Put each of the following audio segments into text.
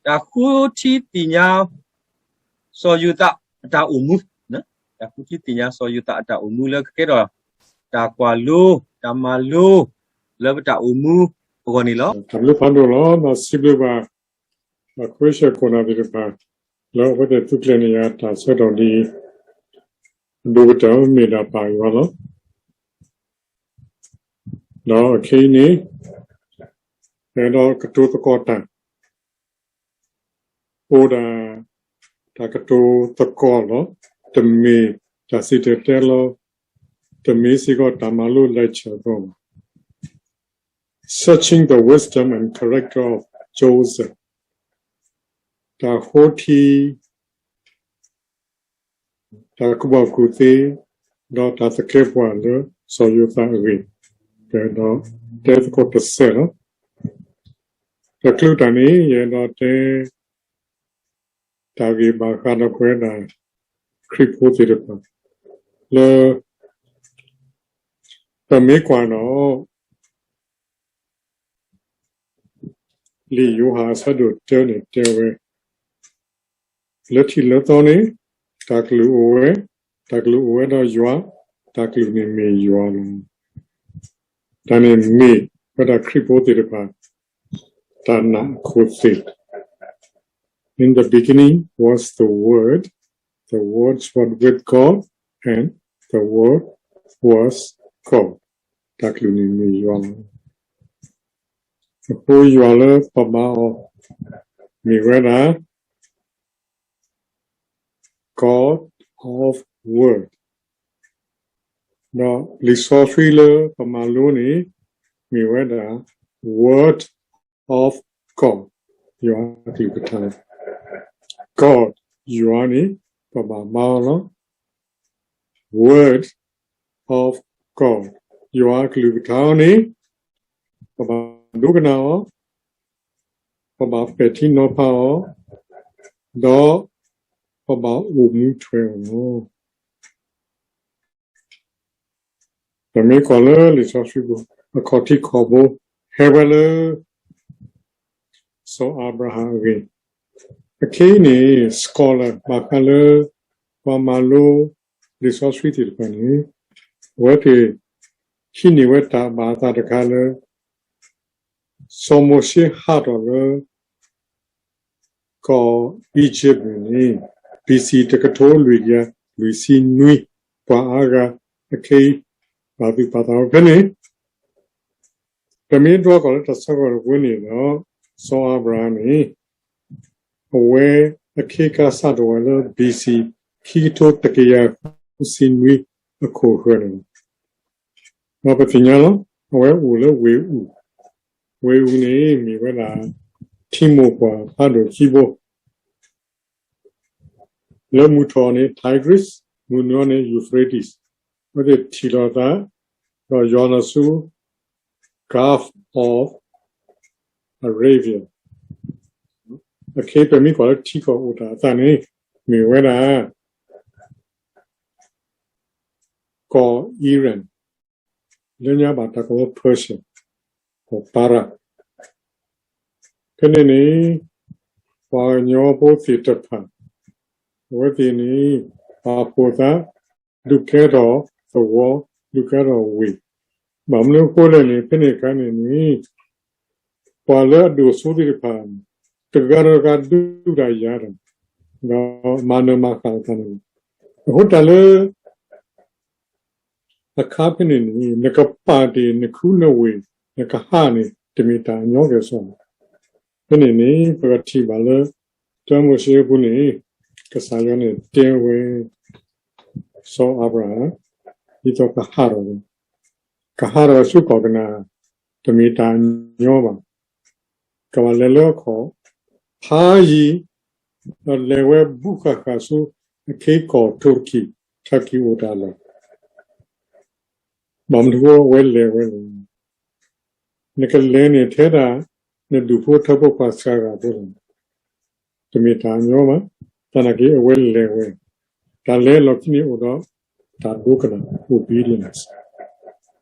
တၢ်ဃုထံသ့ၣ်ညါ စီၤယိၤသးအတၢ်အိၣ်မူ, တၢ်ဃုထံသ့ၣ်ညါစီၤယိၤသးအတၢ်အိၣ်မူလၢကကဲထီၣ် တၢ်ကွၢ်လိ, တၢ်မၤလိ, လၢပတၢ်အိၣ်မူအဂီၢ်န့ၣ်လီၤ. တၢ်ဘျုးဖးဒိၣ်လီၤ. ဒီးစံးဘျုးဘၣ် ပှၤခရံာ်ဖိကိးဂၤသ့ၣ်တဖၣ် လၢအဝဲသ့ၣ်သူကျဲၤန့ၢ်ယၤတၢ်ဆၢကတီၢ်ဒ်အံၤ, အဒိၣ်ကတၢၢ်မ့ၢ်ဒၣ်ပၢ်ယွၤလီၤ. ဒီးအခဲအံၤန့ၣ် ပအဲၣ်ဒိးကတိၤသကိးတၢ် အိၣ်ဒၣ် တၢ်ကတိၤသကိးလီၤ. တမ့ၢ်တၢ်စံၣ်တဲၤတဲလီၤ. တမ့ၢ်စ့ၢ်ကီးတၢ်မၤလိ lecture အဂီၢ်ဘၣ်. Searching the wisdom and character of Joseph, တၢ်ဃုထံ တၢ်ကူၣ်ဘၣ်ကူၣ်သ့ ဒီးတၢ်သကဲးပဝးလၢစီၤယိၤသးအဂ့ၢ်, ဒီးတဲသကိးတစဲးလီၤ. တချုးတၢ်န့ၣ် ယအဲၣ်ဒိးတဲ တၢ်ဂ့ၢ်ဘၣ်ဃးဒီးပဝဲဒၣ် ခရံာ်ဖိသ့ၣ်တဖၣ် လၢ ပမ့ၢ်ကွၢ်ဒီး လံာ်ယိၤဟၣ်အဆၢဒိၣ်တၢန့ၣ်တဲဝဲ, လၢထံးလၢသီန့ၣ် တၢ်ကလုၢ်အိၣ်ဝဲ, တၢ်ကလုၢ်အိၣ်ဝဲဒီးယွၤ, တၢ်ကလုၢ်န့ၣ်မ့ၢ်ယွၤလီၤ. တၢ်န့ၣ်မ့ၢ်ဝဲဒၣ်ခရံာ်ဖိသ့ၣ်တဖၣ် တၢ်နာ်အခိၣ်သ့ၣ်. In the beginning was the Word, the Word was with God, and the Word was God. တၢ်ကလုၢ်န့ၣ်မ့ၢ်ယွၤလီၤ. အဃိယွၤလၢပမၤအီၤ မ့ၢ်ဝဲဒၣ် God of Word, ဒီးလံာ်စီဆှံလၢပမၤလိန့ၣ် မ့ၢ်ဝဲဒၣ် Word of God, ယွၤအကလုၢ်ကထါ. God, ယွၤန့ၣ် ပဘၣ်မၤအီၤလီၤ. Word of God, ယွၤအကလုၢ်ကထါအီၤန့ၣ် ပဘၣ်ဒိကနၣ်အီၤ, ပဘၣ်ပဲာ်ထံနီၤဖးအီၤ, ဒီးပဘၣ်အိၣ်မူထွဲအီၤလီၤ. ပမ့ၢ်ကွၢ်လၢလံာ်စီဆှံပူၤ အခီၣ်ထံးခီၣ်ဘိ ဟဲဝဲလၢ စီၤအၤဘြၤဟၣ်အဂ့ၢ်, အခဲအံၤန့ၣ် scholar ဘၣ်ဃးလၢ ပှၤမၤလိလံာ်စီဆှံသ့ၣ်တဖၣ်န့ၣ် အဝဲသ့ၣ်ဟံးန့ၢ်ဝဲတၢ်ဘၣ်အသးတခါလၢ စီၤမိၤၡ့ဟးထီၣ်လၢ ကီၢ်အံၣ်စရ့လးန့ၣ် B C တကထိလွံၢ်ကယၤလွံၢ်ဆံနွံ ပှၤအါဂၤအခဲအံၤ ပာ်သူၣ်ပာ်သးဝဲဖဲန့ၣ် ပမ့ၢ်ဒွးကီၢ်လၢတၢ်ဆၢကတီၢ်ဝဲန့ၣ်ဒီး စီၤအၤဘြၤဟၣ်န့ၣ် အဝဲအခ့ကစးထီၣ်ဝဲလၢ B C ခံကထိတကယၤဃုဆံနွံအခိၣ်ဃၢၤန့ၣ်လီၤ. ဒီးပသ့ၣ်ညါလီၤ အဝဲအိၣ်လၢဝ့ၢ်အူၣ်, ဝ့ၢ်အူၣ်န့ၣ်မ့ၢ်ဝဲဒၣ် ထံမိၢ်ပှၢ်ဖးဒိၣ်ခံဘိ လၢမုၢ်ထီၣ်န့ၣ် Tigris, မုၢ်နုာ်န့ၣ် Euphrates, အဝဲသ့ၣ်ထံၣ်လိာ်သး ဒီးယွၤနီၢ်ဆူ Gulf of Arabia, အခဲအံၤပမ့ၢ်ကွၢ်လၢထံကီၢ်အိၣ်တၢ်အသးန့ၣ် မ့ၢ်ဝဲဒၣ် ကီၢ် Iran, လၢညါဘၣ်တၢ်ကိးလၢ Persia, ကီၢ်ပၤရၣ်, ဖဲန့ၣ်န့ၣ် ပှၤကညီဖိသ့ၣ်တဖၣ် အဝဲသ့ၣ်န့ၣ် ပာ်ဖှိၣ်သး ဒုးကဲထီၣ်သဝီ, ဒုးကဲထီၣ်ဝ့ၢ်, ဘၣ်မနုၤအဃိလဲၣ်န့ၣ် ဖဲန့ၣ်အခါန့ၣ်န့ၣ် ပှၤလၢအဒိၣ်စိသ့ၣ်တဖၣ် တဂၤဒီးတဂၤဒုးတၢ်ယၤဒီး ဒီးမၤနၢၤမၤဃၣ်လိာ်သးန့ၣ်လီၤ. အဃိတၢ်လၢ အခါဖဲန့ၣ်န့ၣ် နကပာ်တ့ၢ်နခူနဝ့ၢ် နကဟးန့ၣ် တမ့ၢ်တၢ်ညီကဲၣ်ဆိးဘၣ်. ဖဲန့ၣ်န့ၣ် ပကထံၣ်ဘၣ်လၢ တၢမိၤၡ့အပူၤန့ၣ် ကစၢ်ယွၤန့ၣ်တဲဝဲ စီၤအၤဘြၤဟၣ် ဒ်သိးကဟးထီၣ်ဝဲ, ကဟးထီၣ်ဝဲဆူကီၢ်ကနၤအၣ် တမ့ၢ်တၢ်ညီဘၣ်. ကဘၣ်လဲၤလၢအခီၣ်ဖးယံၤ ဒီးလဲၤဝဲဘူးဃၣ်ဃၣ်ဆူအခ့ကီၢ်ထိၣ်တကံၢ် ထၢကံၢ်အိၣ်တၢ်လီၢ် ဘၣ်မနုၤအဃိအဝဲလဲၤဝဲလဲၣ်. နကလဲၤန့ၣ်ထဲဒၣ် နဒူၣ်ဖိထၢဖိခွါစှၤဂၤဖိလီၤ. တမ့ၢ်တၢ်ညီဘၣ်. သနာ်က့အဝဲလဲၤဝဲ, တၢ်လဲၤအလီၢ်ခံန့ၣ်အိၣ်ဒီးတၢ်ဒိကနၣ် obedience.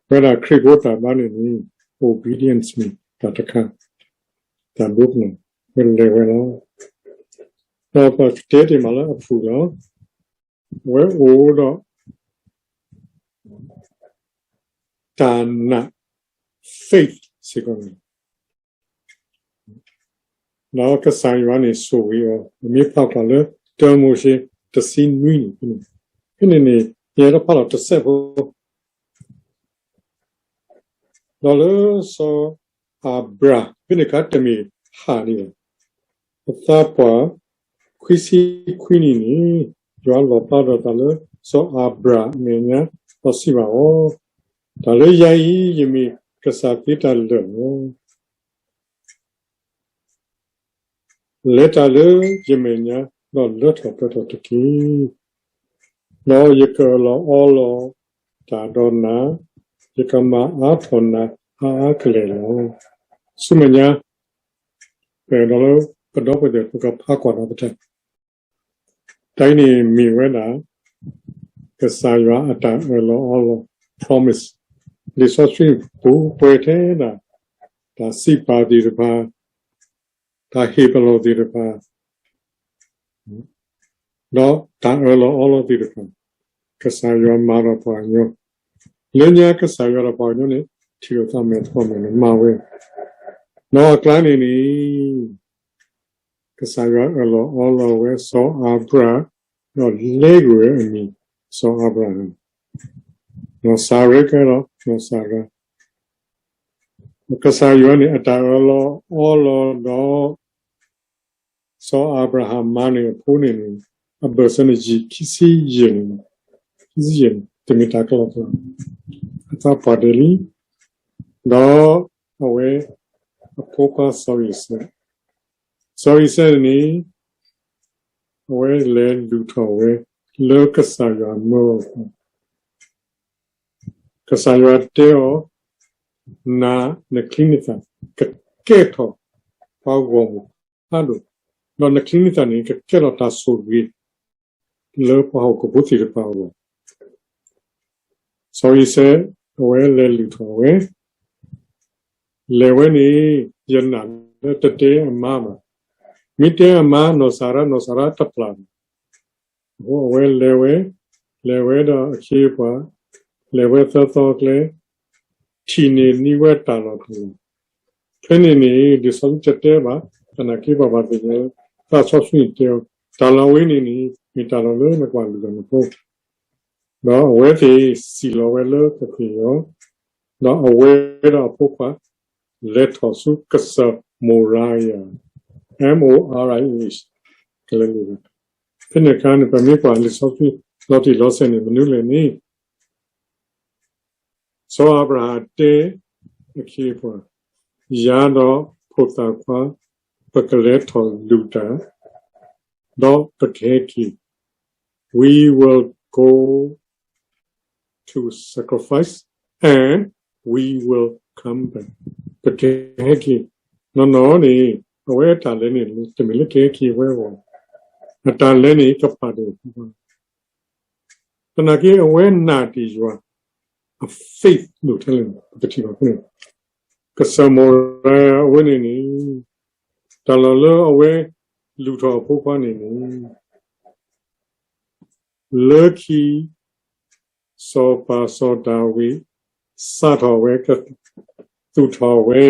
ဝဲဒၣ်ခရံာ်ဖိတၢ်ဘါန့ၣ်န့ၣ် obedience မ့ၢ်တၢ်တခါ, တၢ်ဒိကနၣ် ဝဲလဲၤဝဲလီၤ. ဒီးပကတဲတ့ၢ်မးလၢအဖုၣ်လီၤ. အဝဲအိၣ်ဒီး တၢ်နာ် faith စ့ၢ်ကီးန့ၣ် ဒီးကစၢ်ယွၤန့ၣ်ဆိၣ်ဂ့ၤအီၤ, ပမ့ၢ်ဖးကွၢ်လၢ တၢမိၤၡ့ တဆံနွံန့ၣ်, ဖဲန့ၣ်န့ၣ် ယအဲၣ်ဒိးဖးလီၤတစဲးဖိ ဒီးလၢစီၤအၤဘြၣ် ဖဲန့ၣ်အခါတမ့ၢ်ဟးန့ၣ်လီၤ. အသးပှၢ် ခွံဆံခွံနံၣ်န့ၣ် ယွၤလီၣ်ဖျါထီၣ်အသးလၢ စီၤအၤဘြၣ်အမဲာ်ညါ ဒီးစံးဘၣ်အီၤ, တၢ်လၢယၤအံၤ ယမ့ၢ်ကစၢ်သ့တၢ်လၢာ်လီၤ. လဲၤတၢ်လၢယမဲာ်ညါ ဒီးလၢထီၣ်ပှဲၤထီၣ်တက့ၢ်. ဒီးယကအၢၣ်လီၤအီလီၤတၢ်ဒီးနၤ, ယကမၤအါထီၣ်နၤအါအါကလဲာ်လီၤ. ဆူမဲာ်ညါ ပအဲၣ်ဒိးလၢပဒီပုၢ်ဝဲၢ်သ့ၣ် ပကဖးကွၢ်ဒီးပတဲ တၢ်အံၤန့ၣ်မ့ၢ်ဝဲဒၣ် ကစၢ်ယွၤအတၢ်အၢၣ်လီၤအီလီၤ promise လံာ်စီဆှံပူၤပှဲၤထဲဒၣ် တၢ်စံးပာ်သ့ၣ်တဖၣ်, တၢ်ဟ့ၣ်ပလီၢ်သ့ၣ်တဖၣ်, ဒီးတၢ်အၢၣ်လီၤအီလီၤသ့ၣ်တဖၣ်, ကစၢ်ယွၤမၤဒီးပှၤကညီ, လၢညါကစၢ်ယွၤဒီးပှၤကညီန့ၣ် ထံၣ်လိာ်သးမဲာ်သကိးမဲာ်န့ၣ်မၤဝဲ, ဒီးအကျါန့ၣ်န့ၣ် ကစၢ်ယွၤအၢၣ်လီၤအီလီၤဝဲစီၤအၤဘြၣ်, ဒီးလဲကွံာ်ဝဲအမံၤ စီၤအၤဘြၤဟၣ်, နီၢ်စၤရ့ကဲဒီး နီၢ်စၤရါ, ကစၢ်ယွၤန့ၣ် အတၢ်အၢၣ်လီၤအီလီၤဒီး စီၤအၤဘြၤဟၣ်မၤန့ၢ်အဖိန့ၣ်န့ၣ် အဘၢၣ်စၢၤန့ၣ်ယံာ်ခံဆံယဲၢ်န့ၣ်, ခံဆံယဲၢ်န့ၣ် တမ့ၢ်တၢ်ကလီကလီ, အသးပှၢ်ဒဲးလံ, ဒီးအဝဲအဖိခွါစီၤအံၤစဲး, စီၤအံၤစဲးန့ၣ် အဝဲလဲၤလုၢ်ထီၣ်ဝဲလၢကစၢ်ယွၤမၢအီၤ, ကစၢ်ယွၤတဲအီၤ, နၤနချံနသၣ် ကကဲထီၣ်ပှၤဂီၢ်မုၢ်ဖးဒိၣ်, ဒီးနချံနသၣ်န့ၣ် ကကဲထီၣ်တၢ်ဆိၣ်ဂ့ၤ လၢပှၤဟီၣ်ခိၣ်ဖိသ့ၣ်တဖၣ်အဂီၢ်, စီၤအံၤစဲး အဝဲလဲၤလုၢ်ထီၣ်ဝဲ, လဲၤဝဲန့ၣ် ယနာ်လၢတတဲအမါဘၣ်, မ့ၢ်တဲအမါ နီၢ်စၤရါ နီၢ်စၤရါတပျၢ်ဘၣ်, အဃိအဝဲလဲၤဝဲ, လဲၤဝဲဒီးအခ့အပှၤ, လဲၤဝဲသၢသီကျဲ, ထံၣ်န့ၢ်န့ၢ်ဝဲတၢ်လီၢ်တၢ်လီၤ, ဖဲန့ၣ်န့ၣ် လံာ်စီဆှံတတဲဘၣ်, သနာ်က့ပှၤဘၣ်သ့ၣ်ညါလၢ သးစီဆှံန့ၣ်တဲအီၤ, တၢ်လီၢ်ဝဲန့ၣ်န့ၣ် မ့ၢ်တၢ်လီၢ်လၢနကွၢ်လုၢ်လီၤနဖိ ဒီးအဝဲသ့ၣ်စံၣ်လီၤဝဲလၢကသ့ၣ်အီၤ, ဒီးအဝဲဒီးအဖိခွါ လဲၤထီၣ်ဆူကစၢၢ်မိၢ်ရၤယၤ, M O R I A H, ကလဲၤလိာ်, ဖဲန့ၣ်အခါန့ၣ် ပမ့ၢ်ကွၢ်လံာ်စီဆှံလီၤတံၢ်လီၤဆဲးန့ၣ် မနုၤလဲၣ်န့ၣ် စီၤအၤဘြၤဟၣ်တဲအခ့အပှၤ, ယၤဒီးဖိသၣ်ခွါ ပကလဲၤထီၣ်လုၢ်တၢ်, ဒီးပကဟဲက့ၤ, we will go to sacrifice and we will come back, ပကဟဲက့ၤ, နီၢ်နီၢ်န့ၣ် အဝဲအတၢ်လဲၤန့ၣ် တမ့ၢ်လၢကဟဲက့ၤဝဲအဂီၢ်, အတၢ်လဲၤန့ၣ် ကပာ်ဒိၣ် သနာ်က့အဝဲနာ်တ့ၢ်ယွၤ, အ faith ဒိၣ်ထဲလဲၣ်န့ၣ် ပကထံၣ်ဘၣ်ဖဲန့ၣ်, ကစၢၢ်မိၢ်ရၤယၤအဝဲန့ၣ်န့ၣ်, တၢ်လီၢ်လၢအဝဲလုၢ်ထီၣ်အဖိခွါန့ၣ်န့ၣ်, လၢခံ စီၤပၤစီၤဒၤဝံး စးထီၣ်ဝဲ သူၣ်ထီၣ်ဝဲ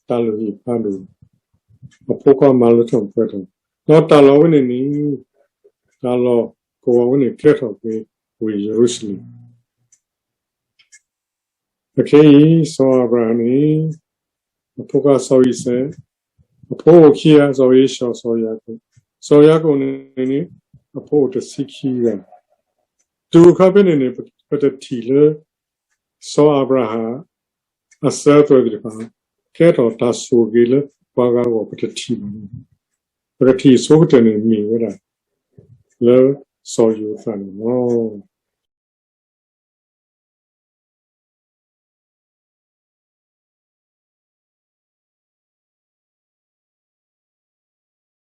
တၢ်လုၢ်ဟံၣ်ဖးဒိၣ်, အဖိခွါမၤလၢထီၣ်ပှဲၤထီၣ်, ဒီးတၢ်လီၢ်ဝဲန့ၣ်န့ၣ်, တၢ်လီၢ်ကဝီၤဝဲန့ၣ် ကဲထီၣ်က့ၤဝ့ၢ်ယရူၤၡလ့ၣ် အခဲအံၤ စီၤအၤဘြၤဟၣ်န့ၣ် အဖိခွါစီၤအံၤစဲး, အဖိအိၣ်ခံဂၤ စီၤဧ့ၡီၣ် စီၤယၤကိာ်, စီၤယၤကိာ်န့ၣ်န့ၣ် အဖိအိၣ်တဆံခံဂၤ, တုၤအခါဖဲန့ၣ်န့ၣ် ပတထံၣ်လၢ စီၤအၤဘြၤဟၣ် အစၢၤသွဲၣ်သ့ၣ်တဖၣ် ကဲထီၣ်တၢ်ဆိၣ်ဂ့ၤလၢပှၤဂၤအဂီၢ် ပတထံၣ်ဘၣ်, ပကထံၣ်အဆိကတၢၢ်န့ၣ် မ့ၢ်ဝဲဒၣ် လၢစီၤယိၤသးန့ၣ်လီၤ.